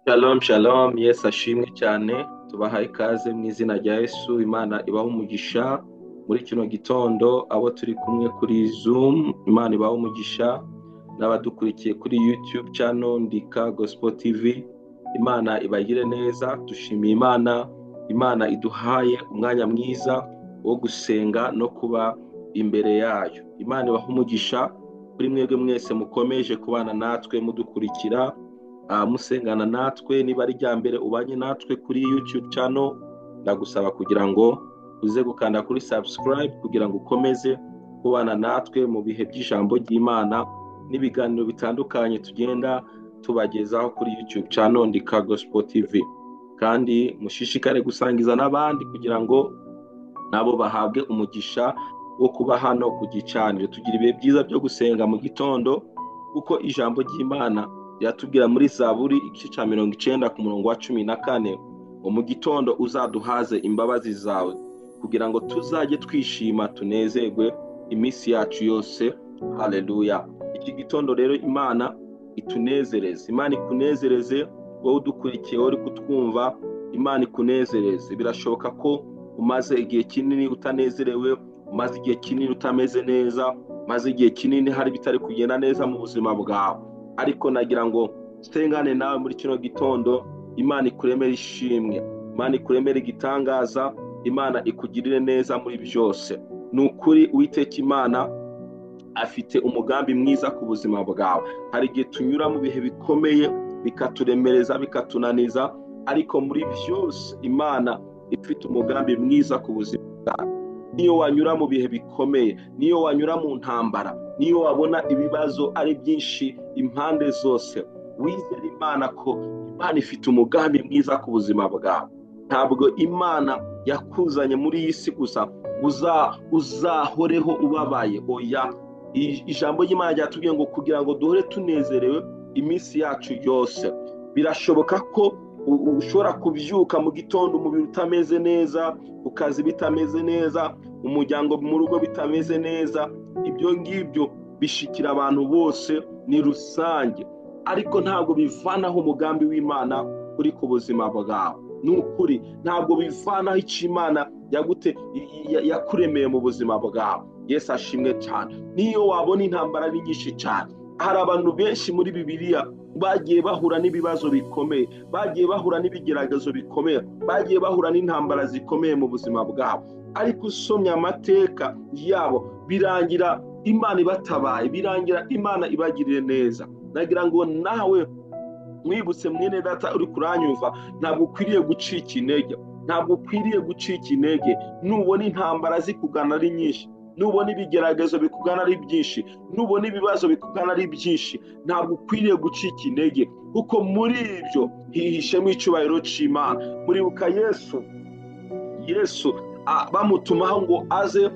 Shalom shalom, Yesu ashimwe cyane. Tubahaye ikaze mu izina rya Yesu. Imana ibahe umugisha muri kino gitondo, abo turi kumwe kuri Zoom, Imana ibahe umugisha, n'abadukurikiye kuri YouTube channel Ndika Gospel TV, Imana ibagire neza. Dushimiye Imana, Imana iduhaye umwanya mwiza wo gusenga no kuba imbere yayo. Imana ibahe umugisha kuri mwebwe mwese mukomeje kubana natwe mudukurikira, musengana natwe. Niba ari irya mbere ubanye natwe kuri YouTube channel, ndagusaba kugira ngo uze gukanda kuri subscribe kugira ngo ukomeze kubana natwe mu bihe by'ijambo ry'Imana n'ibiganiro bitandukanye tugenda tubagezaho kuri YouTube channel Ndika Gospel TV. Kandi mushishikare gusangiza n'abandi kugira ngo nabo bahabwe umugisha wo kuba hano ku gicaniro. Tugira ibihe byiza byo gusenga mu gitondo, kuko ijambo ry'Imana riratubwira muri Zaburi igice cya 90 ku murongo wa 14 ngo mu gitondo uzaduhaze imbabazi zawe kugira ngo tuzajye twishima tunezerwe iminsi yacu yose. Haleluya. Iki gitondo rero Imana itunezereze, Imana ikunezereze wowe udukurikiye, wowe uri kutwumva, Imana ikunezereze. Birashoboka ko umaze igihe kinini utanezerewe, umaze igihe kinini utameze neza, umaze igihe kinini hari bitari kugenda neza mu buzima bwawe, ariko nagira ngo nsengane nawe muri kino gitondo. Imana ikuremere ishimwe, Imana ikuremere igitangaza, Imana ikugirire neza muri byose. Ni ukuri Uwiteka Imana afite umugambi mwiza ku buzima bwawe. Hari igihe tunyura mu bihe bikomeye bikaturemereza, bikatunaniza, ariko muri byose Imana ifite umugambi mwiza ku buzima bwawe. Niyo wanyura mu bihe bikomeye, niyo wanyura mu ntambara, niyo wabona ibibazo ari byinshi impande zose, wizere Imana ko Imana ifite umugambi mwiza ku buzima bwawe. Ntabwo Imana yakuzanye muri iyi si gusa uzahoreho ubabaye, oya. Ijambo ry'Imana ryatubwiye ngo kugira ngo duhore tunezerewe iminsi yacu yose. Birashoboka ko ushobora kubyuka mu gitondo umubiri utameze neza, ku kazi bitameze neza, umuryango mu rugo bitameze neza. Ibyo ngibyo bishikira abantu bose, ni rusange, ariko ntabwo bivanaho umugambi w'Imana uri ku buzima bwawe. Ni ukuri ntabwo bivanaho icyo Imana yakuremeye mu buzima bwawe. Yesu ashimwe cyane. Niyo wabona intambara ari nyinshi cyane, hari abantu benshi muri Bibiliya bagiye bahura n'ibibazo bikomeye, bagiye bahura n'ibigeragezo bikomeye, bagiye bahura n'intambara zikomeye mu buzima bwabo, ariko usomye amateka yabo birangira Imana ibatabaye, birangira Imana ibagiriye neza. Nagira ngo nawe mwibutse mwene data uri kuranyumva, ntabwo ukwiriye gucika intege, ntabwo ukwiriye gucika intege. Nubona intambara zikugana ari nyinshi, nubona ibigeragezo bikugana ari byinshi, nubona ibibazo bikugana ari byinshi, ntabwo ukwiriye gucika intege, kuko muri ibyo hihishemo icyubahiro cy'Imana. Muribuka Yesu bamutumaho ngo aze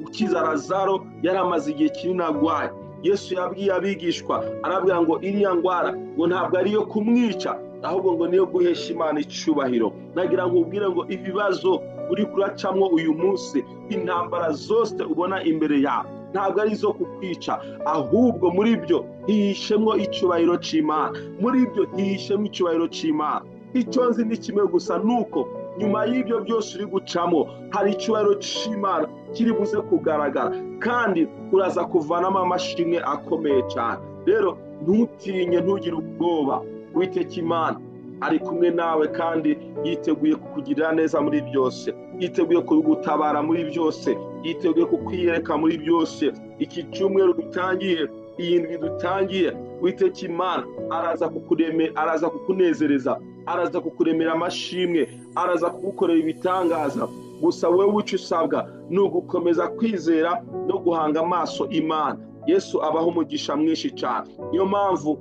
gukiza Lazaro, yari amaze igihe kinini arwaye. Yesu yabwiye abigishwa, arabwira ngo iriya ndwara ngo ntabwo ari iyo kumwica, ahubwo ngo niyo guhesha Imana icyubahiro. Nagira ngo ubwire ngo ibibazo uri kuracamwo uyu munsi, intambara zose ubona imbere yawe, ntabwo ari izo kukwica, ahubwo muri byo hihishemwo icyubahiro cy'Imana, muri byo hihishemwo icyubahiro cy'Imana. Icyo nzi ni kimwe gusa, nuko nyuma y'ibyo byose uri gucamo hari icyubahiro cy'Imana kiri buze kugaragara, kandi uraza kuvanamo amashimwe akomeye cyane. Rero ntutinye, ntugire ubwoba. Uwiteka Imana ari kumwe nawe kandi yiteguye kukugirira neza muri byose, yiteguye kugutabara muri byose, yiteguye kukwiyereka muri byose. Iki cyumweru dutangiye, iyi ndwi dutangiye, Uwiteka Imana araza kukuremera, araza kukunezereza, araza kukuremera amashimwe, araza kugukorera ibitangaza. Gusa wowe icyo usabwa ni ugukomeza kwizera no guhanga amaso Imana. Yesu abaho umugisha mwinshi cyane. Niyo mpamvu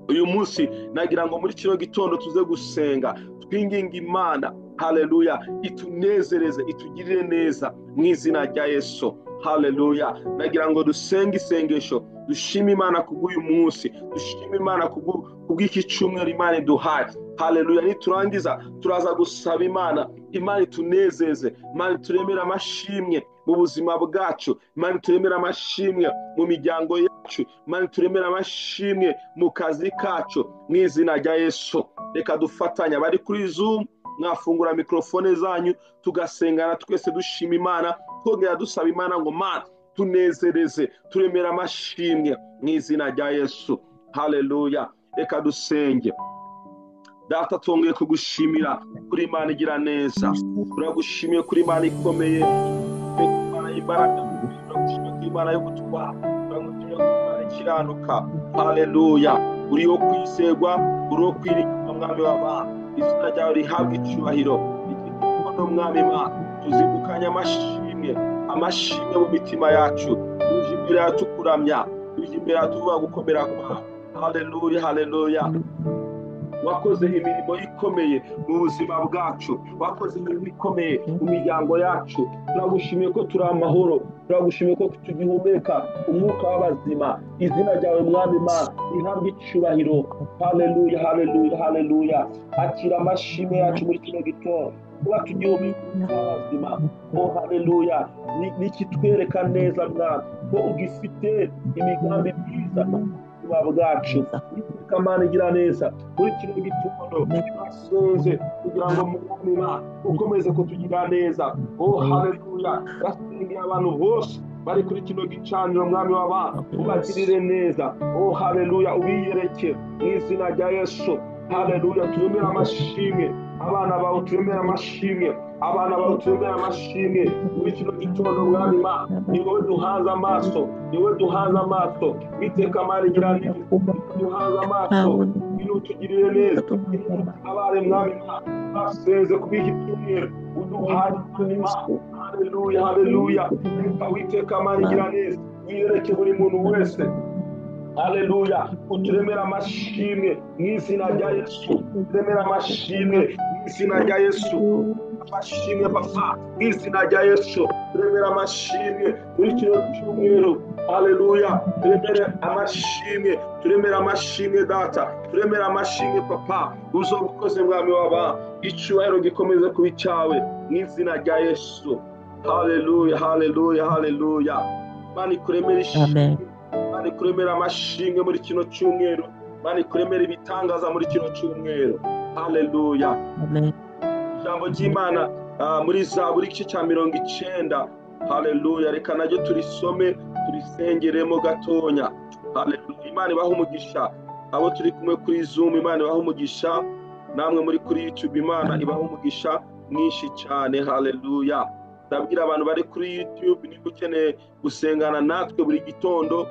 uyu munsi nagira ngo muri kino gitondo tuze gusenga, twinginga Imana, haleluya, itunezereze, itugirire neza mu izina rya Yesu. Haleluya. Nagira ngo dusenge isengesho, dushime Imana kubw'uyu munsi, dushime Imana kubw'iki cyumweru Imana iduhaye. Haleluya. Niturangiza turaza gusaba Imana, Imana itunezeze, Imana ituremere amashimwe, mu buzima bwacu, Imana ituremere amashimwe mu miryango yacu, Imana ituremere amashimwe mu kazi kacu, mu izina rya Yesu. Reka dufatanye, abari kuri Zoom mwafungura mikrofone zanyu tugasengana twese dushima Imana, twongera dusaba Imana ngo Mana tunezereze, turemere amashimwe mu izina rya Yesu. Haleluya. Reka dusenge. Data, twongeye kugushimira kuri Imana igira neza, turagushimiye kuri Imana ikomeye, Imana y'imbaraga, turagushimiye kuri Imana yo gutwara, turagushimiye kuri Imana ikiranuka. Haleluya. Uri wo kwizerwa, uri wo kwiringirwa, Mwami w'abantu. Izina ryawe rihabwe icyubahiro. Igikondo, Mwami Imana, tuzindukanye amashimwe, amashimwe mu mitima yacu, tuje imbere yawe tukuramya, tuje imbere yawe tuvuga gukomera kwawe. Haleluya, haleluya. Wakoze imirimo ikomeye mu buzima bwacu, wakoze imirimo ikomeye mu miryango yacu. Turagushimiye ko turi amahoro, turagushimiye ko tugihumeka umwuka w'abazima. Izina ryawe, Mwami Imana, rihabwe icyubahiro. Haleluya, haleluya, haleluya. Akira amashimwe yacu muri kino gitondo, kuba tugihumeka umwuka w'abazima. Oh haleluya. Nikitwereka neza, Mwami, ko ugifite imigambi myiza mu buzima bwacu. Iteka Mana igira neza, muri kino gitondo twasenze kugira ngo Mwami Imana ukomeze kutugira neza. Oh haleluya. Basengeye abantu bose bari kuri kino gicaniro, Mwami w'abantu, ubagirire neza. Oh haleluya, ubiyereke mu izina rya Yesu. Haleluya. Turemere amashimwe abana bawe, turemere amashimwe abana bawe, turemere amashimwe muri kino gitondo. Mwami Imana, ni wowe duhanze amaso, ni wowe duhanze amaso. Iteka Mana igira neza, duhanze amaso, ngwino utugirire neza, abare Mwami Imana. Basenze kubika icyumweru uduhaye, Mwami Imana. Haleluya, haleluya. Reka Witeka Mana igira neza wiyereke buri muntu wese. Haleluya. Uturemere amashimwe mu izina rya Yesu, uturemere amashimwe mu izina rya Yesu, amashimwe Papa mu izina rya Yesu. Turemere amashimwe muri kino cyumweru. Haleluya. Turemere amashimwe, turemere amashimwe Data, turemere amashimwe Papa. Uzoba ukoze, Mwami w'abantu, icyubahiro gikomeze kuba icyawe mu izina rya Yesu. Haleluya, haleluya, haleluya. Imana ikuremere ishimwe, Imana ikuremere amashimwe muri kino cyumweru, Imana ikuremere ibitangaza muri kino cyumweru. Haleluya. Ijambo ry'Imana muri Zaburi igice cya 90. Haleluya. Reka naryo turisome, turisengeremo gatonya. Haleluya. Imana ibahe umugisha abo turi kumwe kuri Zoom, Imana ibahe umugisha namwe muri kuri YouTube, Imana ibahe umugisha mwinshi cyane. Haleluya. Ndabwira abantu bari kuri YouTube, niba ukeneye gusengana natwe buri gitondo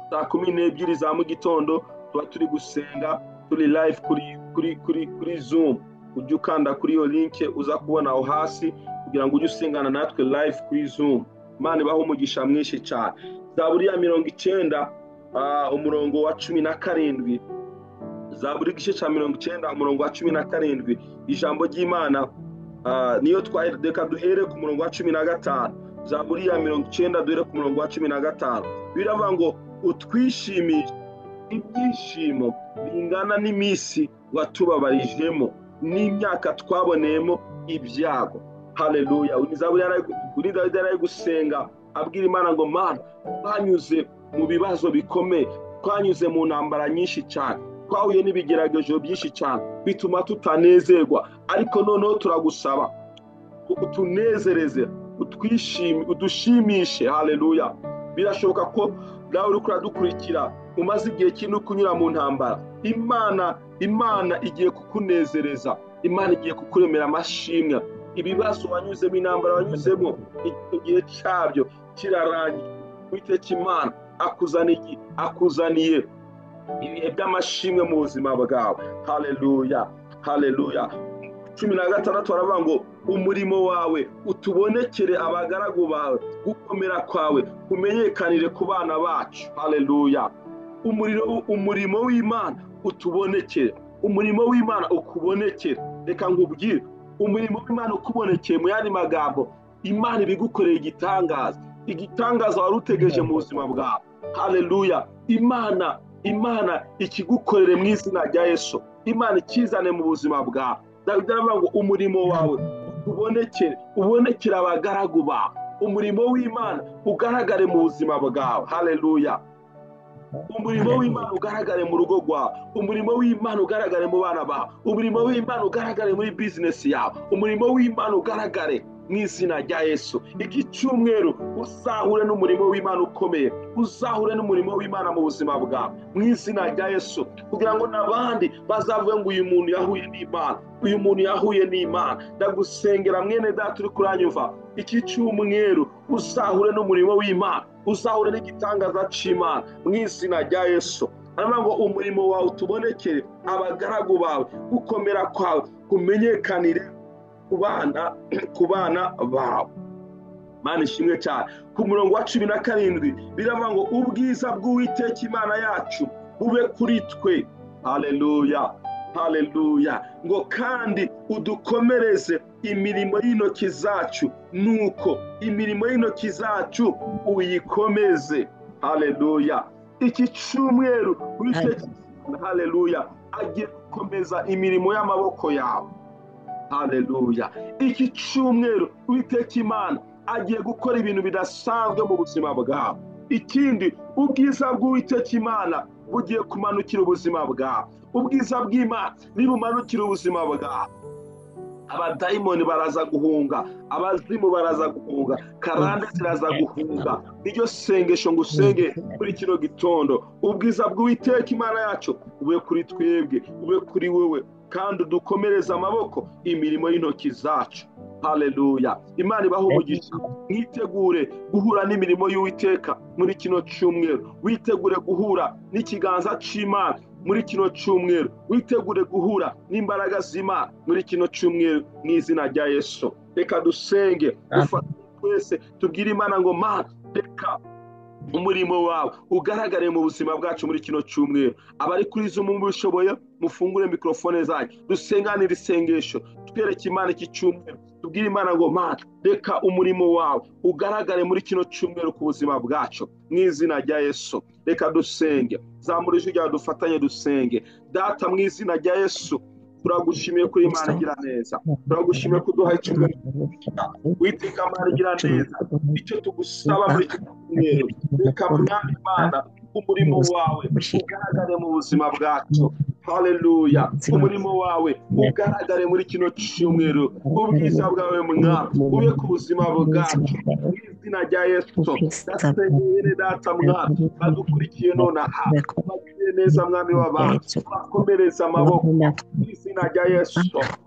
saa 12 za mu gitondo, tuba turi gusenga turi live kuri kuri kuri kuri Zoom. Ujye ukanda kuri iyo link uza kubona aho hasi kugira ngo ujye usengana natwe live kuri Zoom. Imana ibahe umugisha mwinshi cyane. Zaburi ya 90 umurongo wa 17. Zaburi igice cya 90 umurongo wa 17. Ijambo ry'Imana niyo reka duhere ku murongo wa 15. Zaburi ya 90 duhere ku murongo wa 15. Biravuga ngo utwishimishe ibyishimo bingana n'iminsi watubabarijemo n'imyaka twaboneyemo ibyago. Haleluya. Uri Dawidi yari gusenga abwira Imana ngo Mana, twanyuze mu bibazo bikomeye, twanyuze mu ntambara nyinshi cyane, twahuye n'ibigeragezo byinshi cyane bituma tutanezerwa, ariko noneho turagusaba utunezereze, udushimishe. Haleluya. Birashoboka ko nawe uri kuradukurikira umaze igihe kinini kunyura mu ntambara. Imana igiye kukunezereza, Imana igiye kukuremera amashimwe. Ibibazo wanyuzemo, intambara wanyuzemo, igihe cyabyo kirarangiye. Uwiteka Imana akuzaniye ibihe by'amashimwe mu buzima bwawe. Haleluya, haleluya. 16 baravuga ngo umurimo wawe utubonekere abagaragu bawe, gukomera kwawe kumenyekanire ku bana bacu. Haleluya. Umurimo w'Imana utubonekere, umurimo w'Imana ukubonekere. Reka nkubwire, umurimo w'Imana ukubonekeye, mu yandi magambo, Imana ibigukoreye igitangaza, igitangaza wari utegereje mu buzima bwawe. Haleluya. Imana ikigukorere mu izina rya Yesu, Imana ikizane mu buzima bwawe. Dawidi aravuga ngo umurimo wawe ubonekere, ubonekere abagaragu bawe. Umurimo w'Imana ugaragare mu buzima bwawe. Haleluya. Umurimo w'Imana ugaragare mu rugo rwawe, umurimo w'Imana ugaragare mu bana bawe, umurimo w'Imana ugaragare muri bizinesi yawe, umurimo w'Imana ugaragare mu izina rya Yesu. Iki cyumweru uzahure n'umurimo w'Imana ukomeye, uzahure n'umurimo w'Imana mu buzima bwawe mu izina rya Yesu, kugira ngo n'abandi bazavuge ngo uyu muntu yahuye n'Imana, uyu muntu yahuye n'Imana. Ndagusengera mwene data uri kuranyumva, iki cyumweru uzahure n'umurimo w'Imana, uzahure n'igitangaza cy'Imana mu izina rya Yesu. Haravuga ngo umurimo wawe utubonekere, abagaragu bawe, gukomera kwawe kumenyekanire ku bana bawe. Mana ishimwe cyane. Ku murongo wa 17 biravuga ngo ubwiza bw'Uwiteka Imana yacu bube kuri twe. Haleluya, haleluya. Ngo kandi udukomereze imirimo y'intoki zacu, nuko imirimo y'intoki zacu uyikomeze. Haleluya. Iki cyumweru Uwiteka, haleluya, agiye gukomeza imirimo y'amaboko yawe. Haleluya. Iki cyumweru Uwiteka Imana agiye gukora ibintu bidasanzwe mu buzima bwawe. Ikindi, ubwiza bw'Uwiteka Imana bugiye kumanukira ubuzima bwawe. Ubwiza bw'Imana nibumanukira ubuzima bwawe, abadayimoni baraza guhunga, abazimu baraza guhunga, karande ziraza guhunga. Iryo sengesho ngo usenge kuri kino gitondo, ubwiza bw'Uwiteka Imana yacu bube kuri twebwe, bube kuri wewe, kandi udukomereze amaboko imirimo y'intoki zacu. Haleluya. Imana ibahe umugisha. Mwitegure guhura n'imirimo y'Uwiteka muri kino cyumweru, witegure guhura n'ikiganza cy'Imana muri kino cyumweru, witegure guhura n'imbaraga z'Imana muri kino cyumweru mu izina rya Yesu. Reka dusenge, dufate twese tubwire Imana ngo Mana, reka umurimo wawe ugaragare mu buzima bwacu muri kino cyumweru. Abari kuri Zoom mubishoboye mufungure mikrofone zanyu, dusenganire isengesho, twereke Imana iki cyumweru, tubwire Imana ngo Mana, reka umurimo wawe ugaragare muri kino cyumweru ku buzima bwacu mu izina rya Yesu. Reka dusenge, zamura ijwi ryawe dufatanye dusenge. Data, mu izina rya Yesu, turagushimiye kuri Imana igira neza, turagushimiye kuduha icyumweru. Witeka Imana igira neza, icyo tugusaba muri iki cyumweru, reka Mwami Imana umurimo wawe ugaragare mu buzima bwacu. Haleluya. Umurimo wawe ugaragare muri kino cyumweru, ubwiza bwawe Mwami ube ku buzima bwacu mu izina rya Yesu. Ndasengeye data Mwami badukurikiye nonaha, bagirire neza Mwami w'abantu, bakomereze amaboko mu izina rya Yesu,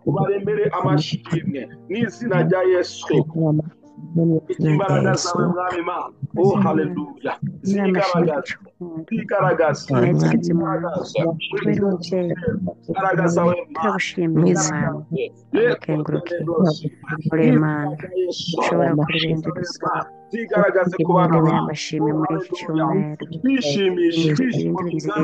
ubaremere amashimwe mu izina rya Yesu. Imbaraga zawe Mwami Imana, oh haleluya, zigaragaza, zigaragaza, imbaraga zawe Imana, zigaragaze ku bana bawe, amashimwe muri iki cyumweru, twishimishe, ibindi nziza,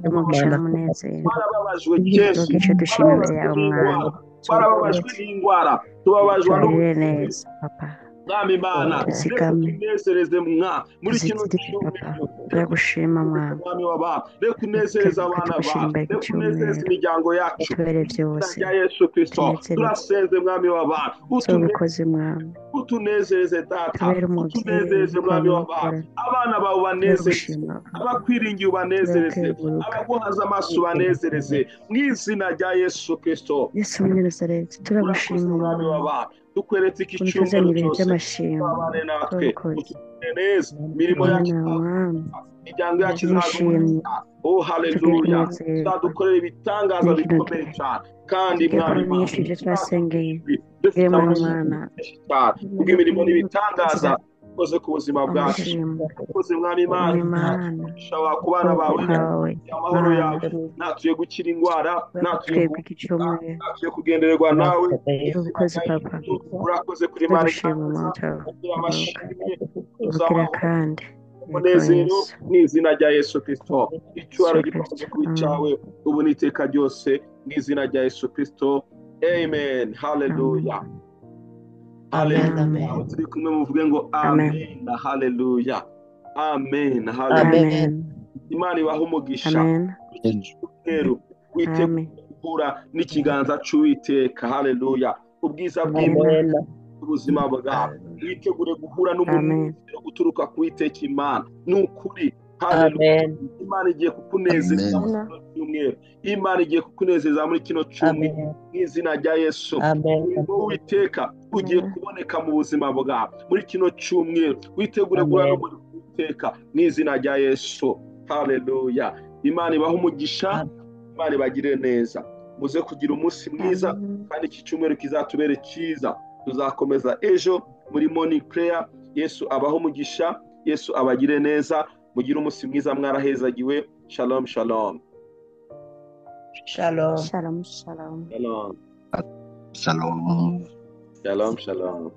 n'umunezero, twarababajwe kenshi, icyo dushima imbere yawe Mwami, twarababajwe n'indwara, tubabajwe tugirire neza papa, Mwami Imana, reka tunezereze mwa muri kino cyumweru, turagushima Mwami, Mwami w'abantu, reka unezereze abana bawe, reka unezereze imiryango yacu, tubere byose rya Yesu Kristo. Turasenze Mwami w'abantu, ubikoze Mwami, utunezereze Data, utunezereze Mwami w'abantu, abana bawe ubanezereze, abakwiringiye ubanezereze, abaguhaza amaso ubanezereze, mu izina rya Yesu Kristo. Yesu Munyanazareti, turagushima Mwami w'abantu, tukweretse iki cyumweru cyose, abane natwe, utugirire neza, imirimo yacu, imiryango yacu izaguha. Oh haleluya, uzadukorera ibitangaza bikomeye cyane, kandi Mwami Imana dufite amashimwe cyane kubw'imirimo n'ibitangaza ukoze ku buzima bwacu. Ukoze Mwami Imana, umugisha wawe ku bana bawe, amahoro yawe, natuye gukira indwara, natuye kugendererwa nawe. Urakoze kuri Imana, amashimwe, umunezero mu izina rya Yesu Kristo. Icyubahiro gikomeze kuba icyawe ubu n'iteka ryose mu izina rya Yesu Kristo. Amen. Haleluya. Haleluya. Turi kumwe muvuge ngo amen. Haleluya. Amen. Haleluya. Imana ibahe umugisha. Iki cyumweru witegure guhura n'ikiganza cy'Uwiteka. Haleluya. Ubwiza bw'Imana ubuzima bwawe. Witegure guhura Amen. n'umunezero uturuka ku Uwiteka Imana. Ni ukuri. Haleluya. Amen. Imana igiye kukunezeza muri Amen. kino cyumweru. Imana igiye kukunezeza muri kino cyumweru Amen. mu izina rya Yesu. Amen. Umurimo w'Uwiteka ugiye Amen. kuboneka mu buzima bwawe muri kino cyumweru. Witegure guhura Amen. n'umurimo w'Uwiteka mu izina rya Yesu. Haleluya. Imana ibahe umugisha, Amen. Imana ibagirire neza. Muze kugira umunsi mwiza Amen. kandi iki cyumweru kizatubere cyiza. Tuzakomeza ejo muri morning prayer. Yesu abahe umugisha, Yesu abagire neza. Mugire umunsi mwiza, mwarahezagiwe. Shalom, shalom. Shalom. Shalom, shalom. Shalom. Shalom. Shalom, shalom.